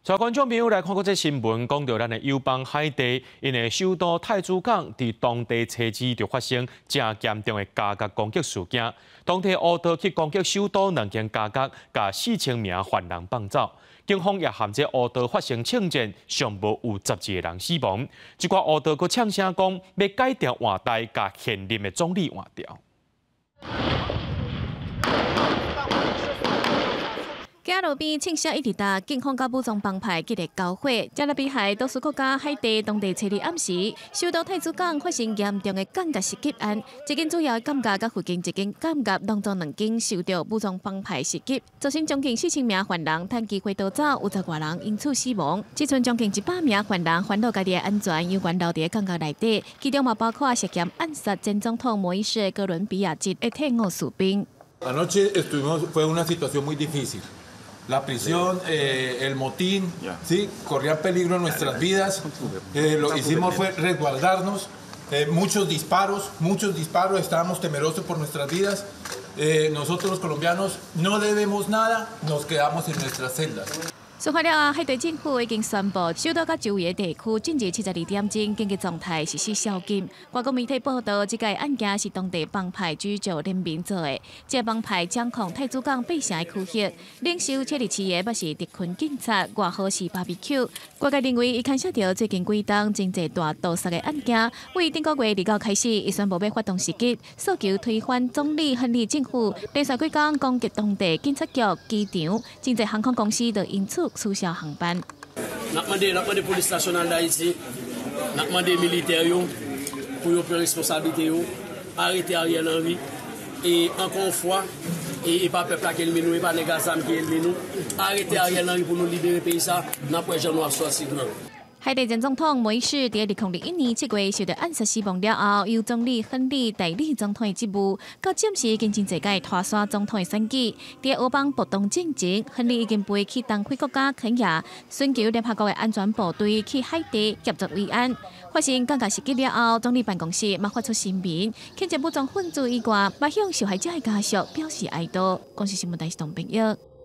帶觀眾朋友來看國際新聞，講到咱的友邦海地，𪜶的首都太子港佇當地初二就發生誠嚴重的加甲攻擊事件。當地烏刀去攻擊首都兩間監獄，共4000名犯人放走。警方也含這烏刀發生槍戰，上無有12個人死亡。這寡烏刀閣嗆聲講，欲改朝換代，共現任的總理換掉。街路邊槍聲一直焦，警方佮武裝幫派激烈交火。加勒比海島嶼國家海地當地初二暗時，首都太子港發生嚴重的監獄襲擊案。一間主要的監獄佮附近一間監獄，攏總兩間受著武裝幫派襲擊，造成將近4000名犯人趁機會逃走，有十外人因此死亡。這陣將近100名犯人煩惱家己的安全，猶原留佇監獄內底，其中嘛包括涉嫌暗殺前總統莫伊士哥倫比亞籍的退伍士兵。 Anoche estuvimos, fue una situación muy difícil. La prisión, el motín, ¿sí? Corría peligro nuestras vidas. Lo que hicimos fue resguardarnos. Muchos disparos, estábamos temerosos por nuestras vidas. Nosotros los colombianos no debemos nada, nos quedamos en nuestras celdas. 事發了後，海地政府已經宣布，首都佮周圍的地區進入72點鐘緊急狀態，實施宵禁。外國媒體報道，這個案件是當地幫派 G9聯名做的。這個幫派掌控太子港八成的區域，領袖切里奇耶嘛是特勤警察，外號是巴比 Q。外界認為，伊牽涉著最近幾冬真濟大屠殺的案件。為頂個月29開始，伊宣布欲發動襲擊，訴求推翻總理亨利政府，連續幾工攻擊當地警察局、機場，真濟航空公司都因此取消航班。 N ap mande Polis Nasyonal d Ayiti, n ap mande militè yo pou yo pran responsablite yo, arete Ariel Henry e ankò yon fwa e pa pèp la ki ènmi nou, e pa nèg ak zam ki ènmi nou, arete Ariel Henry pou nou libere peyi sa, n ap wè jan nou ap sòti gran. 海地前總統莫伊士佇2021年7月受著暗殺死亡了後，由總理亨利代理總統的職務，到暫時已經真濟屆拖煞總統的選舉。佇烏幫暴動進前，亨利已經飛去東非國家肯亞，尋求聯合國的安全部隊去海地協助維安。發生監獄襲擊了後，總理辦公室嘛發出聲明，譴責武裝分子以外，嘛向受害者的家屬表示哀悼。公視新聞台是董炳玉。